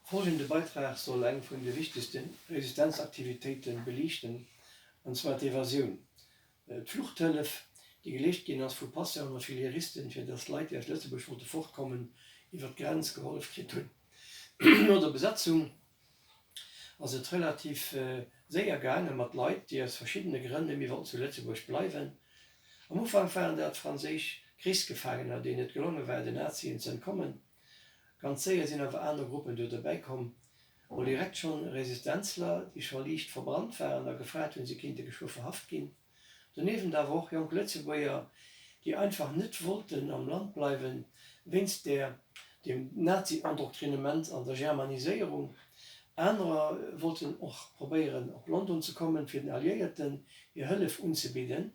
Folgende Beitrag soll eng vun de wichtegste Resistenzaktivitéite beliichten, an zwar d'Evasioun, d'Fluchthëllef, déi geleescht ginn ass vu Passeuren a Filiéristen, fir datt Leit, déi aus Lëtzebuerg wollte fortkommen, iwwer d'Grenz gehollef kritt hunn. No der Besetzung ass et relativ séier gaange mat Leit, déi aus verschiddene Grënn net méi wollten zu Lëtzebuerg bleiwen. Am Ufank waren dat franséisch Krichsgefaangener, deenen et gelonge war, den Nazien z'entkommen. Ganz séier sinn awer aner Gruppen do derbäi komm, mol direkt schonn Resistenzler, déi scho liicht verbrannt waren a gefrot hunn, se kinnte geschwë verhaft ginn. Doniewent awer och jonk Lëtzebuerger, déi einfach net wollten am Land bleiwen, wéinst der dem Nazi-Endoktrinement an der Germaniséierung. Anerer wollten och probéieren, op London ze kommen, fir den Alliéierten hir Hëllef unzebidden.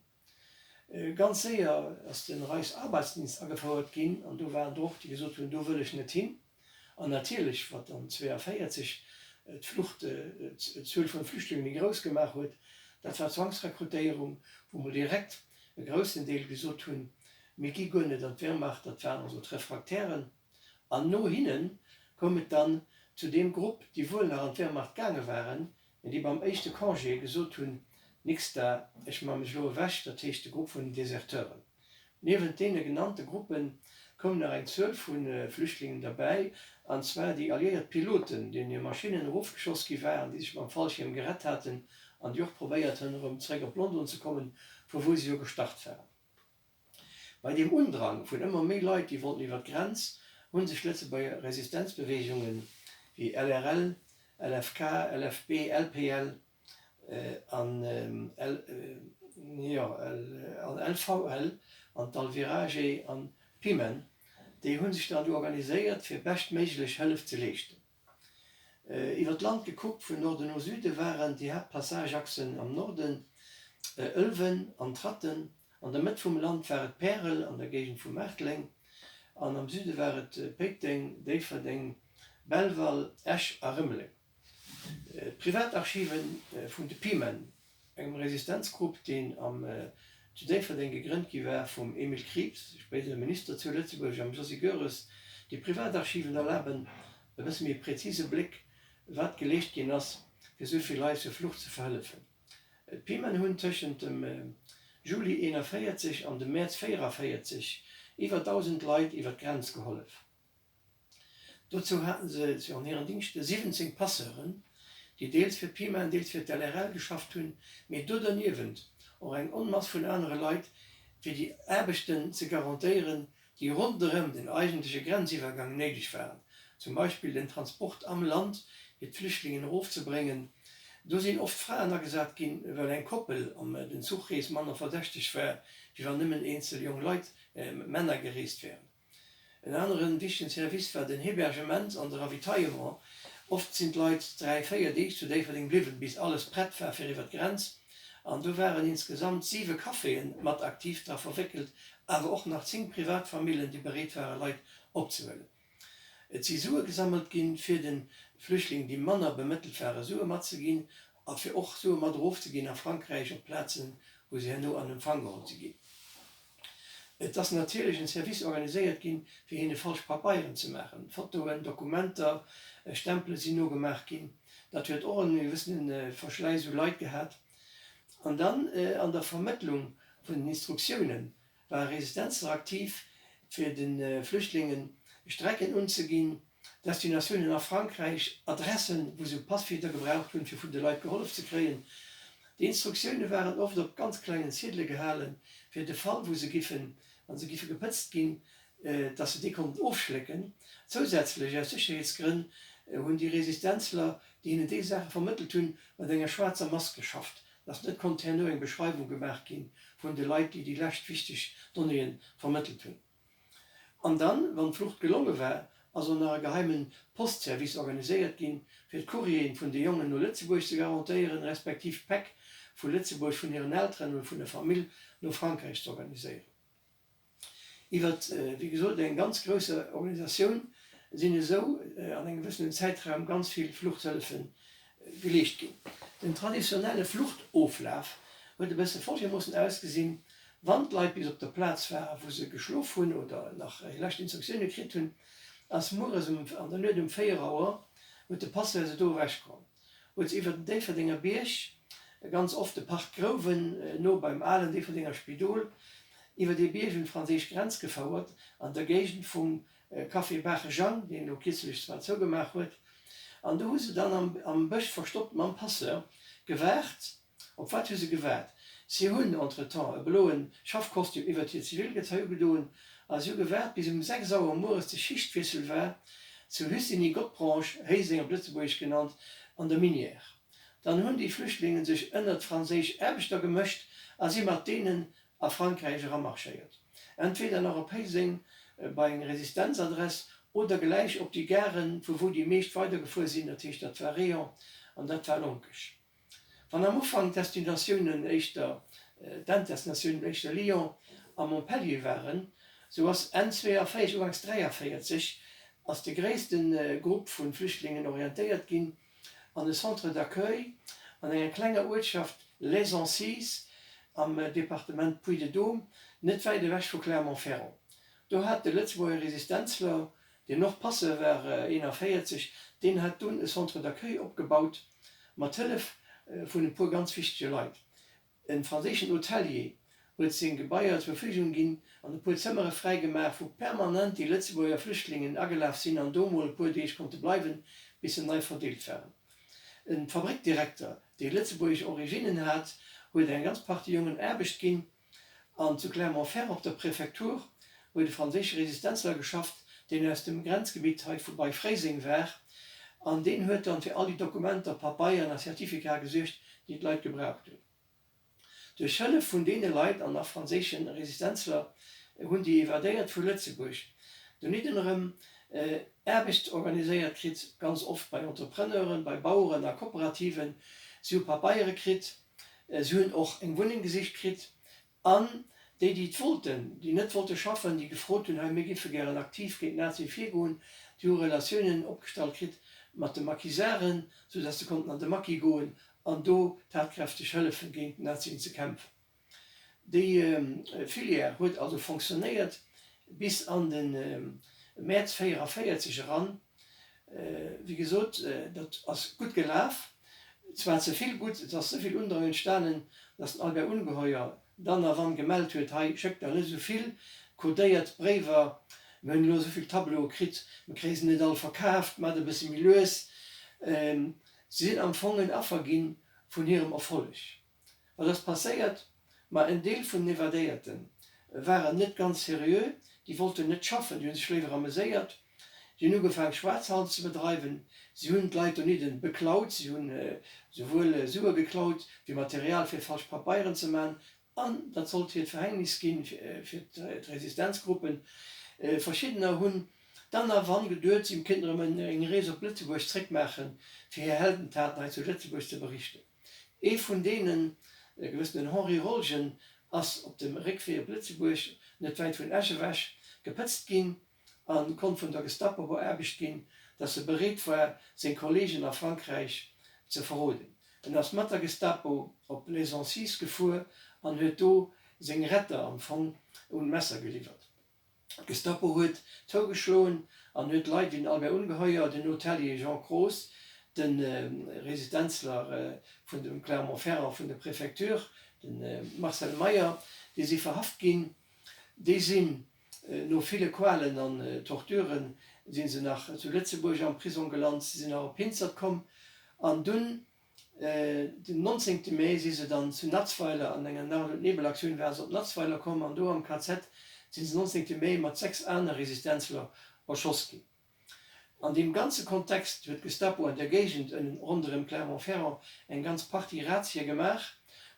Ganz séier ass de Reichsarbeitsdienst agefouert ginn an do waren der och, déi gesot hunn, do wëll ech net hin. An natierlech, wat dann 42 d'Flucht, d'Zuel vun Flüchtlinge méi grouss gemaach huet, dat war d'Zwangsrekrutéierung, wou mol direkt e groussen Deel gesot hunn, mir gi guer net an d'Wehrmacht, dat waren also d'Refraktären. An no hinne koum et dann zu deem Grupp, déi wuel nach an d'Wehrmacht gaange waren, Mee déi beim éischte Congé gesot hunn, Nix da, ech man mech elo ewech, dat heescht de Grupp vun den Deserteuren. Niewent deene genannte Gruppe koum nach eng Zuel vu Flüchtlingen derbäi, an zwar déi alliéiert Piloten, deenen hir Maschinnen erofgeschoss gi waren, déi sech mam Fallschierm gerett haten an déi och probéiert hunn, erëm zeréck op London ze kommen, vu wou se jo gestart waren. Bei deem Undrang vun ëmmer méi Leit, déi wollten iwwer d'Grenz, hu sech Lëtzebuerger Resistenzbeweegungen wéi LRL, LFK, LFB, LPL an LVL an d'Alvirage an d'Pimen, déi hu sech dann du organiséiert, fir beschtméiglech Hëllef ze leeschten. Iwwer d'Land gekuckt, vun Norden no Süde waren déi Haaptpassageachsen am Norden Ëlwen an Tratten, an der Mëtt vum Land war et Pärel an der Géigend vu Maarteleng an am Süde war et Péiteng, Déifferdeng, Belval, Esch a Rëmeleng. D'Privatarchive vun de Pimen engem Resistenzgrupp, deen am zu Déifferdeng gegrënnt gi war vum Emile Krieps, spéidere Minister zu Lëtzebuerg, am Josy Goeres. Déi Privatarchiven erlaben e bësse méi präzise Bléck, wat geleescht ginn ass, fir esou vill Leit zur Flucht ze verhëllefen. D'Pimen hunn tëschent dem Juli 41 an dem Mäerz 44 iwwer 1.000 Leit iwwer d'Grenz gehollef. Dozou haten se an hiren Dingschte 17 Passeuren, déi deels fir d'Pima an deels fir d'LRL geschafft hunn, mee do derniewent och eng Onmass vun anere Leit, fir déi Aarbechten ze garantéieren, déi ronderëm den eigentleche Grenziwwergang néideg waren, zum Beispill den Transport am Land, fir d'Flüchtlingen erofzebréngen. Do sinn oft Fraen agesat ginn, well eng Koppel an den Zuchrees manner verdächteg war, wéi wann nëmmen eenzel jonk Leit, Männer, gereest wären. En aneren wichtegen Service war den Hébergement an de Ravitaillement. Oft sinn d'Leit 3, 4 Deeg zu Déifferdeng bliwwen, bis alles prett war fir iwwer d'Grenz. An do waren insgesamt 7 Caféen mat aktiv dra verwéckelt, awer och nach 10 Privatfamillen, déi bereet ware Leit opzehuelen. Et si Sue gesammelt ginn, fir de Flüchtlingen, déi manner bemëttelt ware, Sue matzeginn a fir och Sue mat erofzeginn a Frankräich op Plazen, wou se herno an Empfang geholl si ginn. Et ass natierlech en Service organiséiert ginn, fir hinne falsch Papeieren ze maachen, Fotoen, Dokumenter, Stempele sinn nogemaach ginn. Dat huet och e gewëssene Verschläiss u Leit gehat. An dann an der Vermëttlung vun den Instruktiounen ware Resistenzler aktiv, fir de Flüchtlingen Strecken unzeginn, Destinatiounen a Frankräich, Adressen, wou se Passfieder gebraucht hunn, fir vun de Leit gehollef ze kréien. Déi Instruktioune waren oft op ganz klengen Ziedele gehalen, fir de Fall, wou se giffen, wa se giffe gepëtzt ginn, dass se déi konnten ofschlécken. Zousätzlech, aus Sécherheetsgrënn, hunn déi Resistenzler, déi hinnen déi Saache vermëttelt hunn, mat enger schwaarzer Mask geschafft, dass net konnt herno eng Beschreiwung gemaach gi vun de Leit, déi déi lescht wichteg Donnéeë vermëttelt hunn. An dann, wann d'Flucht gelonge war, ass och nach e geheimen Postservice organiséiert ginn, fir d'Courrieren vun de Jongen no Lëtzebuerg ze garantéieren, respektiv d'Päck vu Lëtzebuerg vun hiren Elteren oder vun der Famill no Frankräich ze organiséieren. Iwwert, wéi gesot, eng ganz grouss Organisatioun sinn esou an engem gewëssenen Zäitraum ganz vill Fluchthëllefen geleescht ginn. Den traditionelle Fluchtoflaf huet e bësse folgermoossen ausgesinn, Wann d'Leit bis op der Plaz waren, wou se geschlof hunn oder nach hir lescht Instruktioune kritt hunn, ass mueres um an der Nuet um 4 Auer. huet de Passeur se do ewechgeholl, huet se iwwer den Déifferdenger Bierg, ganz oft de Parc Grouwen, no beim alen Déifferdenger Spidol, iwwer dee Bierg un d'franséisch Grenz gefouert, an der Géigend vum Café Baache Jang, deen elo kierzlech zwar zougemaach huet. An do hu se dann am Bësch verstoppt mam Passeur gewaart. Op wat hu se gewaart? Si hunn entretemps e bloen Schaffkostüm iwwert hir Zivilgezei ugedoen a si hu gewaart, bis um 6 Auer mueres de Schichtwiessel war zu Hussigny-Godbranche, Héiseng op Lëtzebuergesch genannt, an der Minière. Dann hunn déi Flüchtlingen sech ënnert franséisch Aarbechter gemëscht a si mat deenen a Frankräich eramarschéiert. Entweder nach op Héiseng bei eng Resistenzadress oder gläich op déi Gare vu wou déi meescht weidergefuer sinn, dat heescht dat war Réant an dat war Lonkech. Wann am Ufank d'Destinatiounen éischter d'Enddestinatiounen éischter Lyon a Montpellier waren, sou ass Enn 42, Uganks 43 ass de gréisste Grupp vu Flüchtlingen orientéiert ginn an e Centre d'accueil an enger klenger Uertschaft Les Ancizes am Departement Puy-de-Dôme, net wäit ewech vu Clermont-Ferrand. Do hat de Lëtzebuerger Resistenzler deen och Passeur war, 41, deen hat dunn e Centre d'accueil opgebaut, mat Hëllef vun e puer ganz wichtege Leit. E franséischen Hotelier huet seng Gebaier zur Verfügung ginn an e puer Zëmmere fräi gemaach, wou permanent déi Lëtzebuerger Flüchtlingen agelaf sinn an do mol e puer Deeg konnte bleiwen, bis se nei verdeelt waren. E Fabrickdirekter, dee lëtzebuergesch Originnen hat, huet eng ganz Partie Jongen Aarbecht ginn. An zu Clermont-Ferrand op der Präfektur huet e franséische Resistenzler geschafft, deen aus dem Grenzgebitt hei vu bei Fréiseng war, an deen huet dann fir all déi Dokumenter, Pabeieren a Certificate gesuergt, déi d'Leit gebraucht hunn. Duerch Hëllef vun deene Leit an nach franséische Resistenzler hunn déi Evadéiert vu Lëtzebuerg donidden erëm Aarbecht organiséiert kritt, ganz oft bei Entrepreneuren, bei Baueren a Kooperativen. Si hu Pabeiere kritt, Si hunn och eng Wunneng gesicht kritt. An déi, déi et wollten, déi net wollte schaffen, déi gefrot hunn, hei mir géife gären aktiv géint d'Nazie virgoen, déi hu Relatiounen opgestallt kritt mat de Maquisarden, sou datt se konnten an de Maquis goen an do tatkräfteg hëllefen, géint d'Nazien ze kämpfen. Déi Filière huet also fonctionnéiert bis an de Mäerz 44 eran. Wéi gesot, dat ass gutt gelaf, zwar ze vill gutt, et ass souvill Undrang entstanen, datt den Albert Ungeheuer dann a wann gemellt huet, hei schéckt der net esou vill codéiert Bréiwer, mir hunn elo esou vill Tableaue kritt, mir kréie se net all verkaaft, maacht e bësse méi lues. Si sinn am Fong en Affer gi vun hirem Erfolleg. Wat ass passéiert? Ma en Deel vun den Evadéierte waren net ganz seriö, déi wollten net schaffen, déi hu sech léiwer ameséiert, déi hunn ugefaang Schwaarzhandel ze bedreiwen, si hunn d'Leit donidden beklaut, si hunn souwuel Sue geklaut wéi Material fir falsch Papeieren ze man an dat sollt hiert Verhängnis ginn fir d'Resistenzgruppen. Verschiddener hunn dann a wann geduet, si kéinten erëm eng Rees op Lëtzebuerg zréckmaachen, fir hir Heldentaten hei zu Lëtzebuerg ze berichten. Ee vun deenen, e gewëssenen Henri Rolgen, ass op dem Réckwee op Lëtzebuerg, net wäit vun Esch ewech, gepëtzt ginn a konnt vun der Gestapo beaarbecht ginn, datt e bereet war, seng Kolleegen a Frankräich ze verroden. En ass mat der Gestapo op Les Ancizes gefuer an huet do seng Retter am Fong un d'Messer geliwwert. D'Gestapo huet zougeschloen an huet Leit wéi den Albert Ungeheuer, den Hotelier Jean Kroes, de Resistenzler vun dem Clermont-Ferrand vun der Préfecture, de Marcel Meyer, déi si verhaft ginn. Déi sinn no ville Qualen an Torturen si se nach zu Lëtzebuerg am Prisong gelant, si sinn nach op Hinzert komm an dunn Den 19 Mee si se dann zu Natzweiler, an enger Nacht und Nebel-Aktioun ware se op Natzweiler komm an do am KZ si se 19 Mee mat 6 aner Resistenzler erschoss ginn. An deem ganze Kontext huet d'Gestapo an der Géigend ënnen ronderëm Clermont-Ferrand eng ganz Partie Razzie gemaach,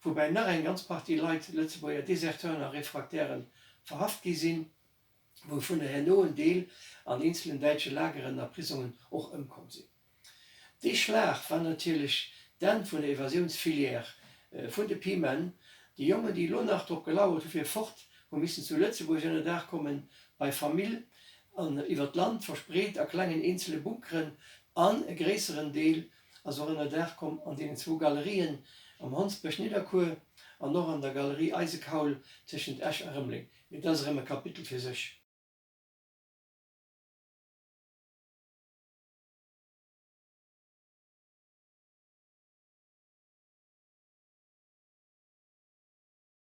woubäi nach eng ganz Partie Leit, Lëtzebuerger Deserteuren a Refractairen, verhaft gi sinn, wouvunner herno en Deel an eenzelen däitsche Lageren a Prisongen och ëmkomm sinn. Dee Schlag war natierlech d'Enn vun der Evasiounsfilière vun de Pi-Männ. Déi Jongen, déi elo nach drop gelauert hu fir fort, hu missen zu Lëtzebuerg ënnerdaach kommen, bei Famill an iwwer d'Land verspreet a klengen eenzele Bunkeren an e gréisseren Deel ass och ënnerdaach komm an deenen zwou Galerien am Hondsbësch Nidderkuer an och an der Galerie Eisekaul tëschent Esch a Rëmeleng. Mee dat ass erëm e Kapitel fir sech.